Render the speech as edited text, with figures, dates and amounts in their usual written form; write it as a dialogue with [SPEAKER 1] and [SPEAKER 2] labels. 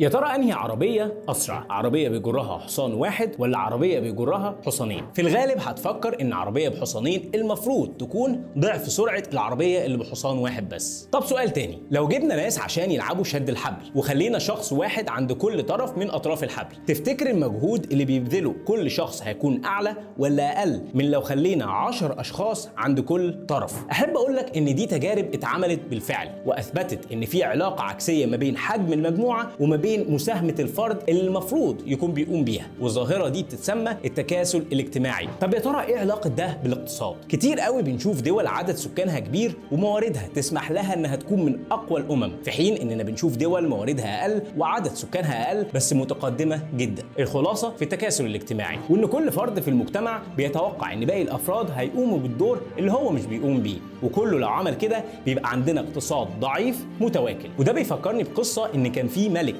[SPEAKER 1] يا ترى انهي عربية اسرع؟ عربية بيجرها حصان واحد ولا عربية بيجرها حصانين؟ في الغالب هتفكر ان عربية بحصانين المفروض تكون ضعف سرعة العربية اللي بحصان واحد بس. طب سؤال تاني، لو جبنا ناس عشان يلعبوا شد الحبل وخلينا شخص واحد عند كل طرف من اطراف الحبل، تفتكر المجهود اللي بيبذله كل شخص هيكون اعلى ولا اقل من لو خلينا 10 اشخاص عند كل طرف؟ احب اقول لك ان دي تجارب اتعملت بالفعل واثبتت ان في علاقة عكسية ما بين حجم المجموعة وما بين مساهمة الفرد اللي المفروض يكون بيقوم بيها، والظاهرة دي بتتسمى التكاسل الاجتماعي. طب يا ترى ايه علاقة ده بالاقتصاد؟ كتير قوي بنشوف دول عدد سكانها كبير ومواردها تسمح لها انها تكون من اقوى الامم، في حين اننا بنشوف دول مواردها اقل وعدد سكانها اقل بس متقدمة جدا. الخلاصة في التكاسل الاجتماعي، وان كل فرد في المجتمع بيتوقع ان باقي الافراد هيقوموا بالدور اللي هو مش بيقوم بيه، وكله لو عمل كده بيبقى عندنا اقتصاد ضعيف متواكل. وده بيفكرني بقصة ان كان في ملك